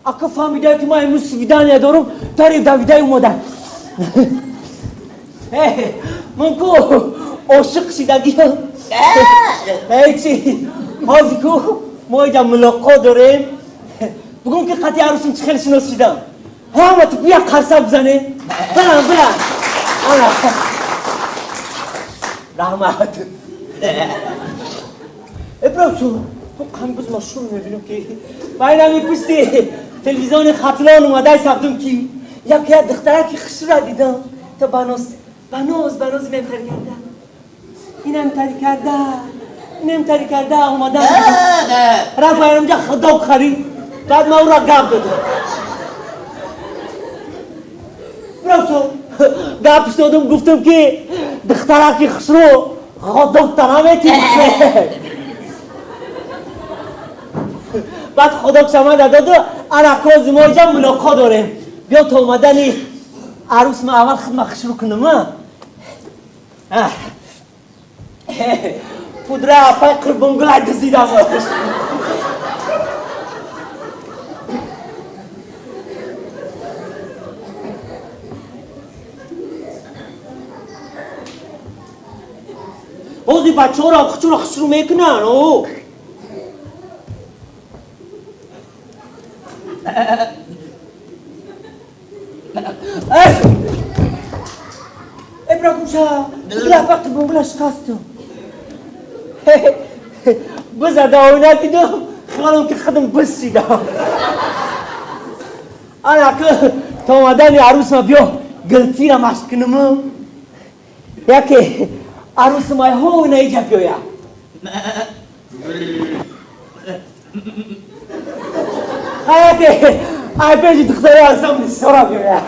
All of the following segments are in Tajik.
Ака фаҳмида ки ман имрӯз свидания дорам, тари давидаи омада. Ман ку ошиқ шидагиам. Чи ҳозир ку мо иҷа мулоқот дорем. Бугум ки қати арӯсим чӣ хеле шинос шидам. Ҳама ту як қарсак бизане. Билан, билан. Ана. Раҳмат. Ибросу, қамбуз ма шур мебинам ки байнами пушти телевизиони Хатлон омадай сабдум ки як як духтараки хушра дидам. То баноз, баноз, баноз инам тари карда. Инам тари карда. Инам тари карда омада. Рафт инҷа худок харид. Баъд ман ӯро гап додам. Бросо, гап додам, гуфтам ки духтараки хушро худок та намети. Баъд худок шамада доду ана кози мо иҷа мулоқот дорем. Биё то омадани арӯс ма аввал хидма хушрӯ кунам. Пудра апай Қурбонгула дузидам. Бози бачаҳоро хучуро хушрӯ мекунанд. О. Ибрагумша, пудра Қурбонгула шикастам. Бизада оина дидам, хиёлам ки худам бисидам. Ана ки то омадани арӯсма биё гилтира машқ кунам. Яке арӯсмай ҳо иҷа биёя. Хаяке ай пеши духтари ҳастам нисора биёя.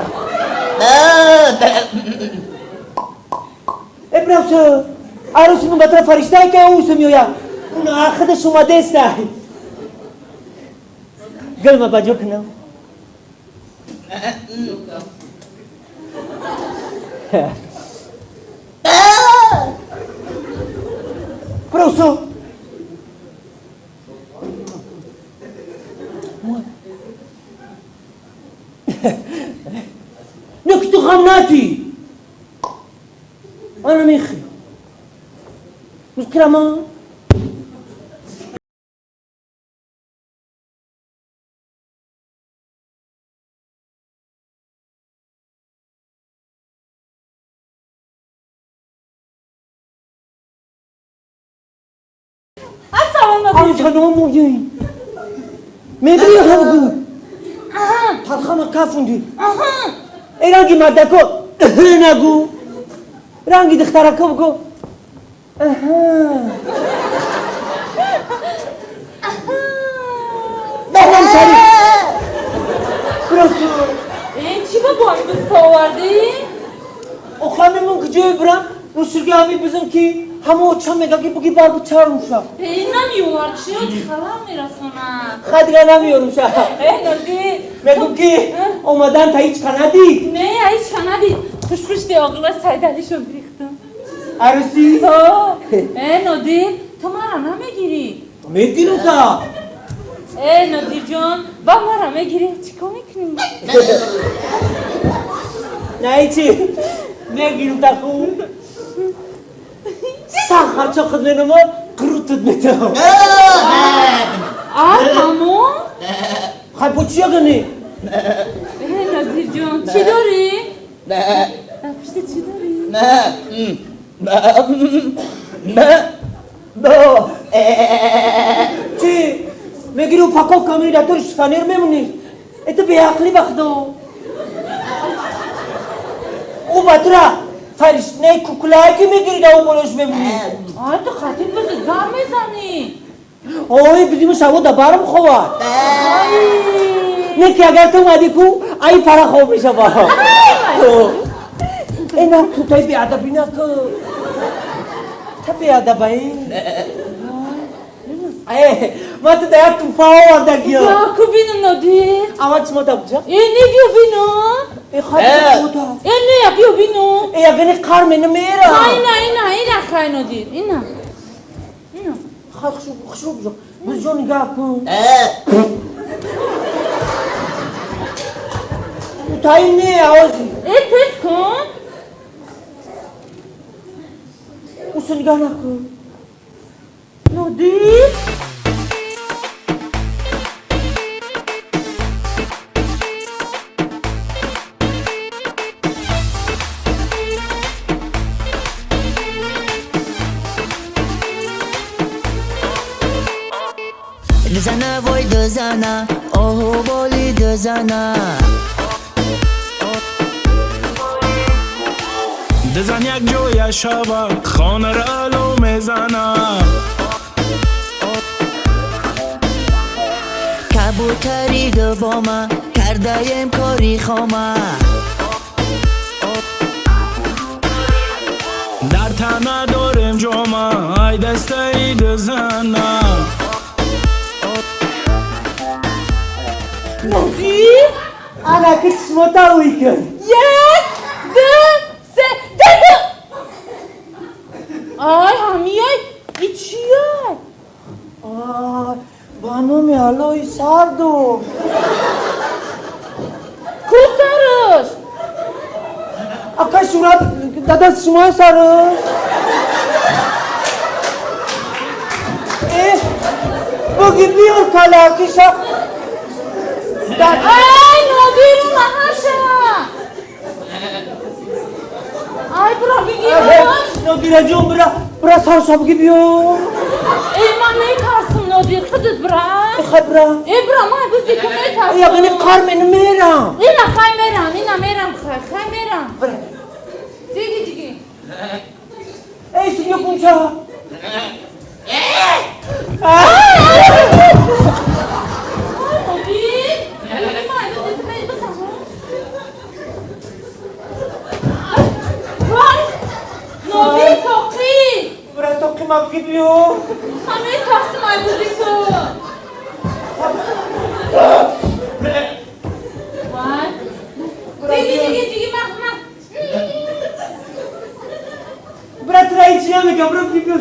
Ибрасо, арӯсмон ба тараф фариштае ки ӯсо меоя. Уна худаш омадеста. Гилма ба ҷо кунам. Просто не ту ғам натӣ. Ана мехи. Мускирама. Ам ҷаном мугин. Мебини ҳабгу. Тархама кафунди. Эй ранги мардако нагу. Ранги духтарако бугу. Барам сари. Просто Чӣ ба бо имрӯз овардӣ? Охир мемон куҷое бирам? Русурги ҳами бизм ки ҳама очам мега ки буги бар бичарумша. Намеовард, чиёти халал мерасонад. Хай дига намеёрумша. Нодир. Мегум ки омадан та ҳеҷ ка надид. Не, ҳеҷ ка надид. Пушпушти оғила Сайдалишо гирифтам. Арӯсӣ? Нодир, ту мара намегирӣ? Мегирам та. Нодирҷон, ба мара мегирӣ, чӣ кор мекунӣ? На ҳечи. Мегирам та хуб. Сах харчо худ менамо, қурутут метавам. А, тамом? Хай бо чия гани? Нодирҷон, чӣ дорӣ? Дар пушти чӣ дорӣ? Чӣ? Мегири упаковка мери дар тори шифонер мемонӣ. Это беақлӣ ба худо. Ӯ ба тура Фаришнаи куклае ки мегири да болош мемонӣ. Ай, ту хати биз гам мезанӣ. Ой, бизиму шаво да барм ховад. Не ки агар ту омадӣ ку, ай пара хоб мешава. Э, на, ту тай беадабӣ наку. Та беадабаи. Э, ма ту да як туфа овардагиё. Ку бинам, Нодир. Аввал чимо та буҷа? Э, не, биё бинам. Э, хай, чимо та. Э, не, биё бинам. Э, ягани қар мена мера. Ина, ина, ина, хай, Нодир, ина. Ина. Хай, хушрӯ, хушрӯ буҷа. Буҷо нигаҳ кун. Таи не, авози. Э, тез кун. Усо нигаҳ накун. Нодир. Дузана, вой, дузана, оҳу боли дузана. Дизан як ҷоя шава, хонаро алов мезана. Кабутари дубома кардаем кори хома. Дар тана дорем ҷома, ай дастаи дузана. Нодир. Ана ки чишмота уй кун. Як, ду, се, ду. Ай, ҳамияй, и чияй? Ай, ба номи Аллоҳи сарду. Ку сараш? Акай сурат дада шумо сараш. Э, буги биёр калакиша. Ай, Нодир, наҳаша. Ай, бира бигираш. Нодира ҷон, бира, бира сарша буги биёр. Э, ман метарсам, Нодир, худат бира. Э, хай, бира. Э, бира, ман бузи ку метарсам. Ягани қар мена мерам. Ина, хай мерам, ина мерам, хай, хай мерам. Бира. Ҷиги, ҷиги. Эй, синё кунча. Ай, Нодир. Ман бузи ку метарсам. Вай, Нодир, тоқӣ. Бира, тоқи ма буги биёр. Ман метарсам, ай бузи ку. Вай. Ҷиги, ҷиги, ҷиги, мах, мах. Бира, тура ҳеҷ намегам, бира, буги биёр.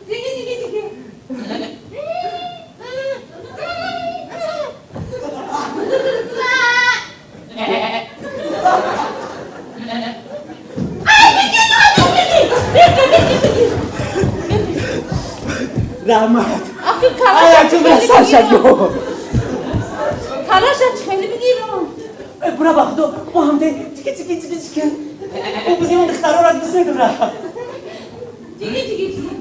Ҷиги, ҷиги, ҷиги. Ай, бигир, Нодир, бигир. Бигир, бигир, бигир. Раҳмат. Ахи, Ай, калаша ачу, бира сарша биёр. Калаша хеле бигирам. Э, бира, ба худо, бо ҳамде чики чики чики чики. О, бузи он духтарора дӯст медорам. Ҷиги, ҷиги, ҷиги.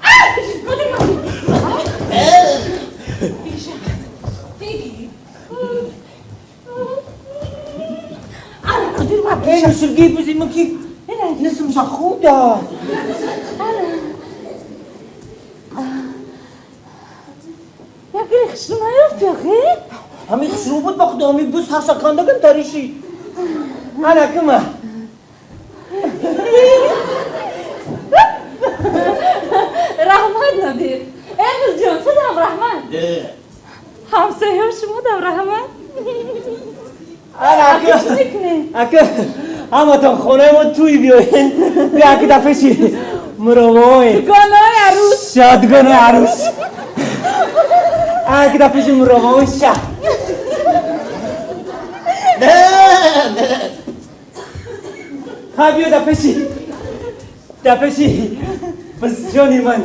Ай, Нодир, Нодир. Бигиша. Бигир. Ана, Нодир, ма Э, биша. нусурги бузи мо ки нисмша худа. Як гири хушрӯ наёфти, охи? Ҳами хушрӯ буд, ба худо, ҳами буз сарша кандаган тариши. Ана кима. Раҳмат, Нодир. Э, бузҷон, тудам раҳмат. Ҳамсояҳо, шумодам раҳмат. Ана Аки, чӣ мекунем? Ака, ҳаматон хонаи мо туй биёен. Бия, аки, да пеши муровои. Дугонаи арӯс. Ша, дугонаи арӯс. Аки, да пеши муровои ша. Ха, биё да пеши бизҷони ман.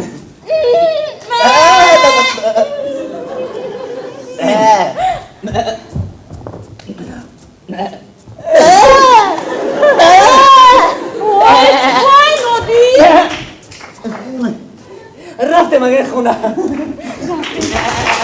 Рафтем агар хона. Рафтем.